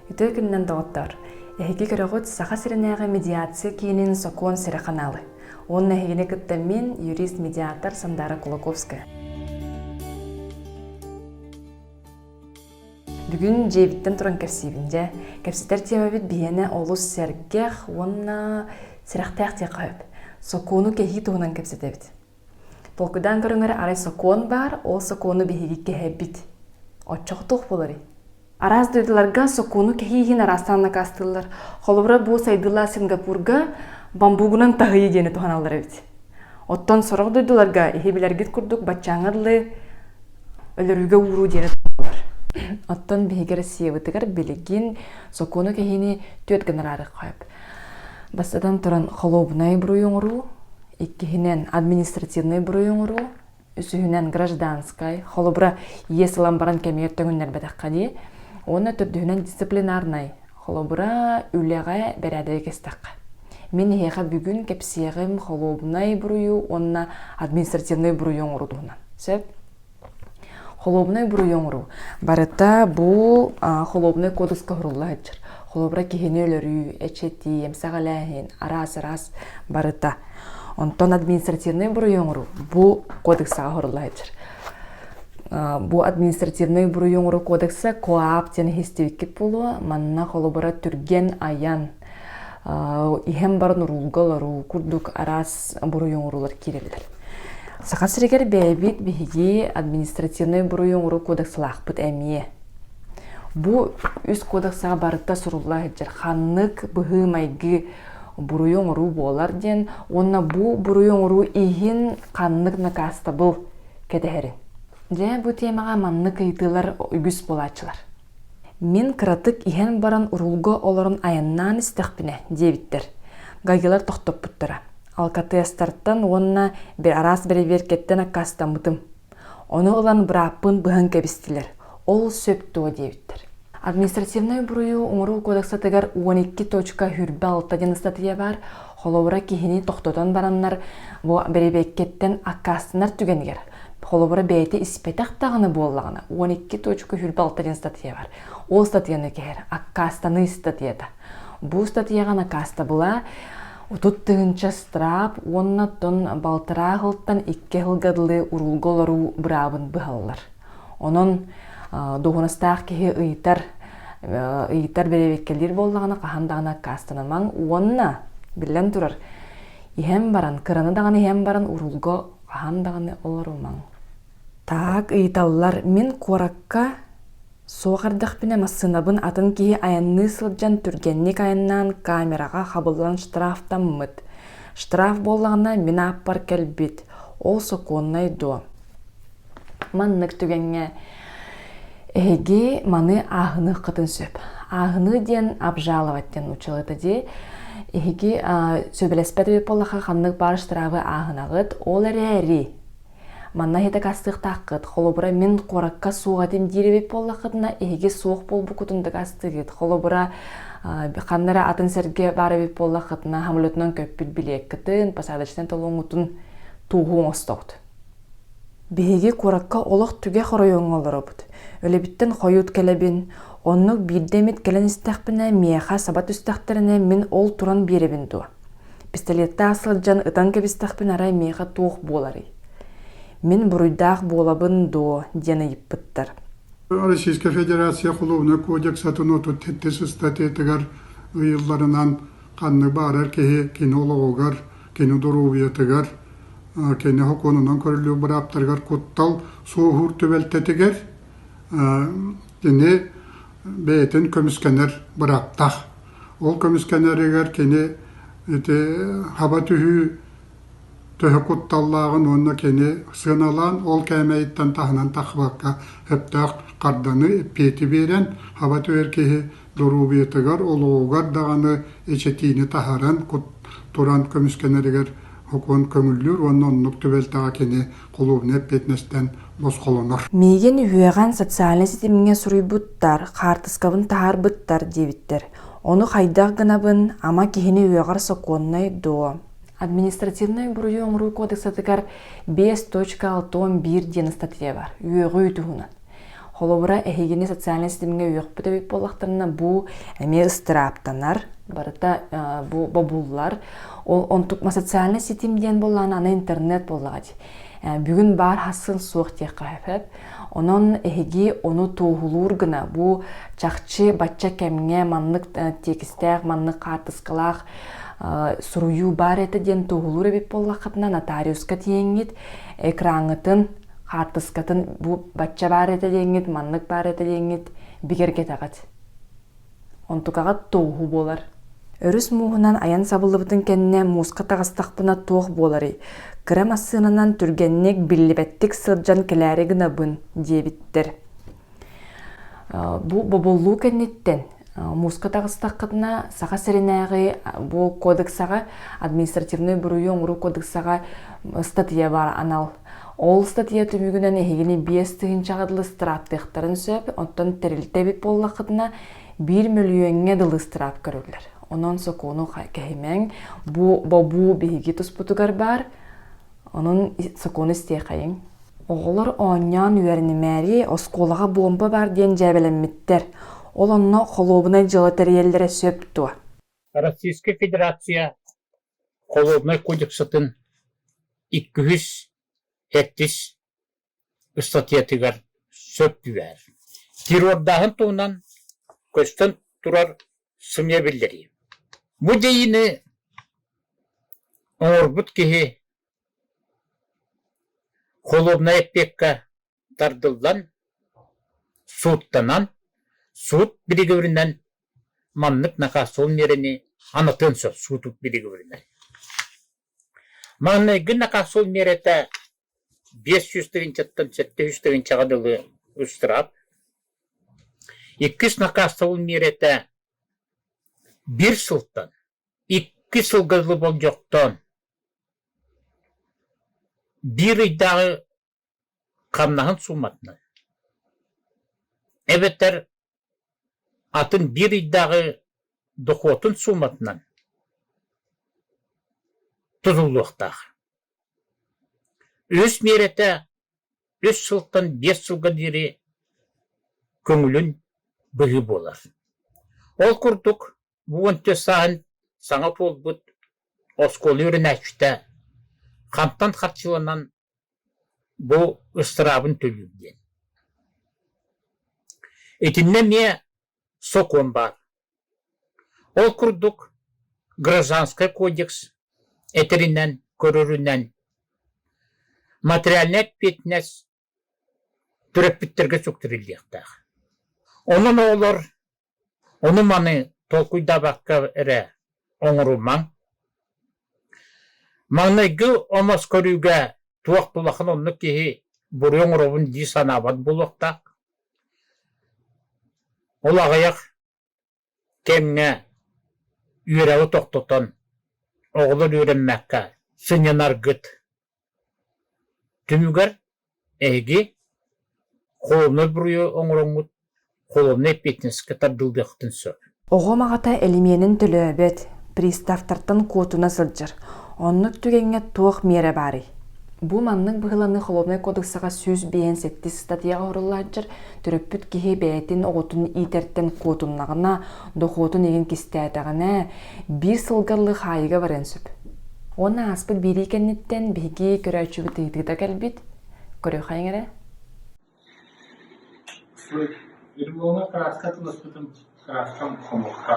Үтүө күнүнэн доҕоттоор! Эһиги көрөҕүт Саха сиринээҕи медиация киинин Сокуон сирэ ханаалы. Уонна эһигини кытта мин, юрист-медиатор Сандара Кулаковская. Бүгүн дьиэбиттэн туран кэпсиибин дьэ. Кэпсэтэр тиэмэбит биһиэнэ олус сэргэх уонна сэрэхтээх диэххэ сөп. Сокуону кэһии туһунан кэпсэтэбит. Толкуйдаан көрүҥ эрэ, арай сокуон баар, ол сокуону биһиги кэһэбит. Оччоҕо туох буоларый? Араас дойдуларга сокуону кэһии иһин араастаан накаастыыллар. Холобура, бу сайдыылаах Сингапурга бамбугунан таһыйыы диэни туһаналлар эбит. Оттон сорох дойдуларга иһи билэргит курдук баччааҥҥа дылы өлөрүүгэ ууруу диэни туһаналлар. Оттон биһиги Россиябытыгар билигин сокуону кэһиини түөрт гына араарыахха сөп. Бастатан туран, холуобунай буруйу оҥоруу, иккиһинэн, административнай буруйу оҥоруу, үсүһүнэн гражданскай, холобура, иэс ылан баран кэмигэр төҥүннэрбэтэххэ дии, уонна төрдүһүнэн дисциплинарнай, холобура, үлэҕэ бэрээдэги кэстэххэ. Мин эһиэхэ бүгүн кэпсиэҕим холуобунай буруйу уонна административнай буруйу оҥоруу туһунан. Сөп? Холуобунай буруйу оҥоруу. Барыта бу холуобунай кодекска сурулла сылдьар. Холобура, киһини өлөрүү, эчэтии, эмсэҕэлээһин, араас-араас барыта. Онтон административнай буруйу оҥоруу бу кодексаҕа сурулла сылдьар. Бу административнай буруйу оҥоруу кодекса КОАП диэн иһистибиккит буолуо. Манна холобура түргэн айан, иһэн баран уруулга олоруу курдук араас буруйу оҥоруулар киирэллэр. Саха сиригэр бэйэбит биһиги административнай буруйу оҥоруу кодексалаахпыт эмиэ. Бу үс кодексаҕа барыта сурулла сылдьар ханнык быһыы-майгы буруйу оҥоруу буолар диэн уонна бу буруйу оҥоруу иһин ханнык накаастабыл кэтэһэрин. Дьэ, бу тиэмэҕэ маннык ыйытыылар үгүс буолааччылар. Мин кыратык иһэн баран уруулга олорон айаннаан истэхпинэ, диэбиттэр. Гайгылар тохтоппуттара. Алкатыастартан уонна араас бэрэбиэркэттэн аккаастаммытым. Ону ылан бырааппын быһан кэбистилэр. Ол сөп дуо диэбиттэр. Административнай буруйу оҥоруу кодексатыгар 12.26 диэн ыстатыйа баар. Холобура, киһини тохтотон бараннар бу бэрэбиэркэттэн аккаастанар түгэнигэр, холобура, бэйэтэ испэтэх даҕаны буоллаҕына, 12.26 диэн ыстатыйа бар. Ол ыстатыйаны кэһэр, аккаастаныы ыстатыйата. Бу ыстатыйаҕа накаастабыла 30 тыһыынча штраф уонна тон балтараа сылтан икки сылга дылы уруулга олоруу быраабын быһаллар. Онон дуоһунастаах киһи ыйытар ыйытар бэрэбиэркэлиир буоллаҕына хаһан даҕаны аккаастанымаҥ уонна биллэн турар иһэн баран кыраны даҕаны иһэн баран уруулга хаһан даҕаны олорумаҥ. Так ыйыталлар мин куоракка суох эрдэхпинэ массыынабын атын киһи айанныы сылдьан түргэнник айаннаан камераҕа хабыллан штрафтаммыт. Штраф буоллаҕына мин ааппар кэлбит. Ол сокуоннай дуо? Маннык түгэҥҥэ эһиги маны ааһыныаххытын сөп. Ааһыныы диэн обжаловать диэн нууччалыыта дии. Эһиги сөбүлэспэт эбит буоллахха ханнык баар штрафы ааһынаҕыт. Ол эрээри манна иһитэ астыахтааххыт. Холобура, мин куоракка суох этим диир эбит буоллаххытына, эһиги суох буолбуккутун дакаастыыгыт. Холобура, ханна эрэ атын сиргэ баар эбит буоллаххытына, самолетунан көппүт билиэккитин, посадочнай талоҥҥутун туоһу оҥостоҕут. Биһиги куоракка олох түгэх оройуоҥҥа олоробут. Үлэбиттэн хойут кэлэбин, оннук биирдэ эмит кэлэн истэхпинэ, миэхэ саба түстэхтэринэ мин ол туран биэрэбин дуо? Пистолеттаах сылдьан ытан кэбистэхпинэ арай миэхэ туох буоларый? Мин буруйдаах буолабын дуо диэн ыйыппыттар. Российскай Федерация Холуобунай кодексатын 37 ыстатыйатыгар ыйылларынан ханнык баҕарар киһи кини олоҕугар, кини доруобуйатыгар, кини сокуонунан көрүллүбүт бырааптарыгар куттал суоһуур түбэлтэтигэр кини бэйэтин көмүскэнэр бырааптаах. Ол көмүскэнэригэр кини ити хаба түһүү төһө кутталлааҕын уонна кини сыаналаан ол кээмэйиттэн таһынан тахсыбакка сөптөөх харданы эппиэти биэрэн хаба түһэр киһи доруобуйатыгар, олоҕугар даҕаны эчэтиини таһааран туран көмүскэнэригэр сокуон көҥүллүүр уонна оннук түбэлтэҕэ кини холуобунай эппиэтинэстэн босхолонор. Миигин үһүөҕэн социальнай ситимҥэ суруйбуттар, хаартыскабын таһаарбыттар диэбиттэр. Ону хайдах гынабын, ама киһини үөҕэр сокуоннай дуо? Административнай буруйу оҥоруу кодексатыгар 5.6.1 диэн ыстатыйа бар, үөҕүү туһунан. Холобура, эһигини социальнай ситимҥэ үөхпүт эбит буоллахтарына, бу эмиэ ыстырааптанар, барыта бу бобуллар. Ол онтук социальнай ситим диэн буоллаҕына, аны интернет буоллаҕа дии. Бүгүн баар хассын суох диэххэ сөп. Онон эһиги ону туоһулуур гына бу чахчы бачча кэмҥэ маннык тиэкистээх, маннык хаартыскалаах суруйуу баар этэ диэн туоһулуур эбит буоллаххытына, нотариуска тиийэҥҥит экраҥҥытын хаартыскатын бу бачча баар этэ диэҥҥит, маннык баар этэ диэҥҥит бигэргэтэҕит. Онтукаҕыт туоһу буолар. Өрүс мууһунан айан сабыллыбытын кэннэ мууска таҕыстахпына туох буоларый? Кыра массыынанан түргэнник, биллибэттик сылдьан кэлээри гынабын, диэбиттэр. Бу бобуллуу кэнниттэн мууска таҕыстаххытына Саха сиринээҕи бу кодексаҕа административнай буруйу оҥоруу кодексаҕа ыстатыйа баар анал. Ол ыстатыйа түмүгүнэн эһигини 5000-ҕа дылы ыстырааптыахтарын сөп, оттон тэрилтэ эбит буоллаххытына 1 мөлүйүөҥҥэ дылы ыстыраап көрүллэр. Онон сокуону кэһимэҥ, бу бобуу биһиги туспутугар баар, онон сокуону истиэхэйиҥ. Оҕолор оонньоон үөрэнимээри оскуолаҕа буомба баар диэн дьээбэлэммиттэр. Ол онно холуобунай дьыала тэрийэллэрэ сөп дуо? Российскай Федерация Холуобунай кодексатын иккиһис сэттис ыстатыйатыгар сөп түбэһэр. Террордааһын туһунан көстөн турар сымыйа биллэрии. Бу дьайыыны оҥорбут киһи Холуобунай эппиэккэ тардыллан, сууттанан, суут биригэбиринэн маннык накаастабыл миэрэни анатыан сөп суут биригэбиринэн. Маҥнайгы накаастабыл миэрэтэ 500 тыһыынчаттан 700 тыһыынчаҕа дылы ыстыраап. Иккис накаастабыл миэрэтэ биир сылтан икки сылга дылы болдьохтоон Биир ыйдааҕы хамнаһын сууматынан эбэтэр атын биир ыйдааҕы дохуотун сууматынан тутуллуохтаах. Үһүс миэрэтэ үс сылтан 5 сылга диэри көҥүлүн быһыы буолар. Ол курдук Бу уонча сааһын саҥа туолбут оскуола үөрэнээччитэ хантан харчыланан бу ыстыраабын төлүүр диэн. Итиннэ эмиэ сокуон баар. Ол курдук Гражданскай кодекс этэринэн, көрөрүнэн материальнай эппиэтинэс төрөппүттэргэ сүктэриллиэхтээх. Онон оҕолор Ону-маны толкуйдаабакка эрэ оҥорумаҥ. Маҥнайгы омос көрүүгэ туох да улахан оннук киһи буруйу оҥоробун дии санаабат буолуохтаах. Ол аҕыйах кэмҥэ үөрэҕи тохтотон, оҕолор үөрэммэккэ сынньанаргыт түмүгэр Эһиги холуобунай буруйу оҥороҥҥут холуобунай эппиэтинэскэ тардыллыаххытын сөп. Оҕом аҕата элимиэнин төлөөбөт, приставтартан куотуна сылдьар. Оннук түгэҥҥэ туох миэрэ баарый? Бу маннык быһыыланыы холуобунай кодексаҕа 157 ыстатыйаҕа уһуруллааччар төрөппүт киһи бэйэтин оҕотун иитэртэн куотуннаҕына, дохуотун игин кистээтэҕинэ, биир сылга ылыы хаайыыга барыан сөп. Уонна ааспыт биэрии кэнниттэн биһиги көрөөччүбүт ыйытыыта кэлбит. Көрүөххэйиҥ эрэ. Региоҥҥа кырааска тыласпытым, кырааскам хомуохха.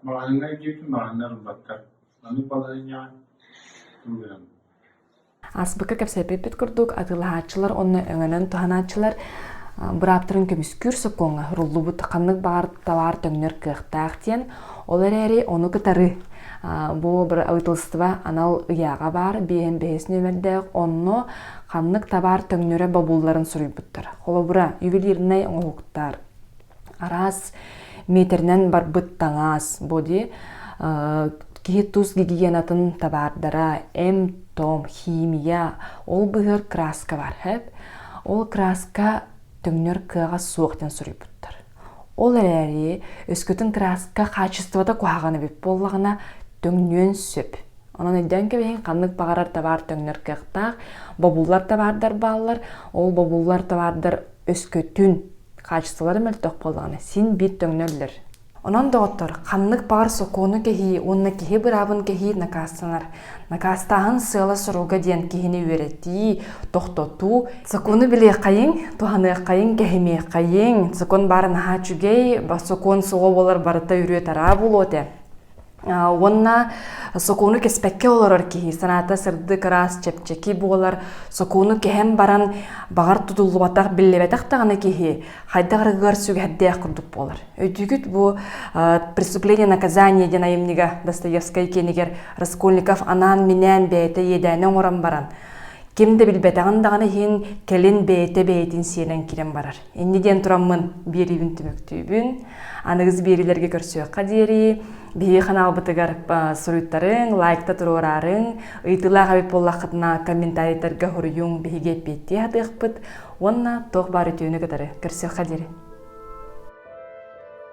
Маҕаһыыҥҥа илдьибитим маҕаһыыннар ылбаттар. Маннык балаһыанньаҕа тугу гынабын? Ааспыкка кэпсэппиппит курдук, атыылаһааччылар уонна өҥөнөн туһанааччылар бырааптарын көмүскүүр сокуоҥҥа суруллубут ханнык баҕар табаар төҥнөр кыахтаах диэн, ол эрээри ону кытары бу бырабыыталыстыба анал ыйааҕа баар, биэһин бэһис нүөмэрдээх, онно ханнык табаар төҥнөрө бобулларын суруйбуттар. Холобура, ювелирнай оҥоһуктар, араас метринэн барбыт таҥас, боди, киһи тус гигиенатын табаардара, эм-том, химия, ол быһыар краска бар, хэп. Ол краска төҥнөр кыаҕа суох диэн суруйбуттар. Ол эрээри, өскөтүн краска хаачыстыбата куһаҕан эбит буоллаҕына, төҥнүөн сөп. Онон өйдөөн кэбиһиҥ, ханнык баҕарар табаар төҥнөр кыахтаах, бобуллар табаардар бааллар, ол бобуллар табаардар Өскөтүн хаачыстыбалара мөлтөх буоллаҕына, син биир төҥнөллөр. Онон, доҕоттор, ханнык баҕар сокуону кэһии уонна киһи быраабын кэһии накаастанар. Накаастааһын сыала-соруга диэн киһини үөрэтии, тохтотуу, сокуону билиэххэйиҥ, туһаныаххайыҥ, кэһимиэххэйиҥ. Сокуон баара наһаа үчүгэй, сокуон суоҕа буолар барыта үрүө-тараа буолуо этэ. Уонна сокуону кэспэккэ олорор киһи санаата сырдык, ыраас, чэпчэки буолар. Сокуону кэһэн баран, баҕар тутуллубатах, биллибэтэх даҕаны киһи хайдах арыгыгар сүгэһэрдээх курдук буолар. Өйдүүгүт бу «Преступление наказание» диэн айымньыга Достоевскай киэнигэр Раскольников анаан-минээн бэйэтэ иэдээни оҥорон баран, ким да билбэтэҕин даҕаны иһин кэлин бэйэтэ бэйэтин сиэнэн киирэн барар. Инньэ диэн тураммын биэриибин түмүктүүбүн. Аныгыс биэриилэргэ көрсүөххэ диэри биһиги ханаалбытыгар суруйтарыҥ, лайкта туруораарыҥ, ыйытыылаах эбит буоллаххытына комментарийдарга суруйуҥ, биһиги эппиэттии сатыахпыт уонна туох баар үтүөнү кытары көрсүөххэ диэри.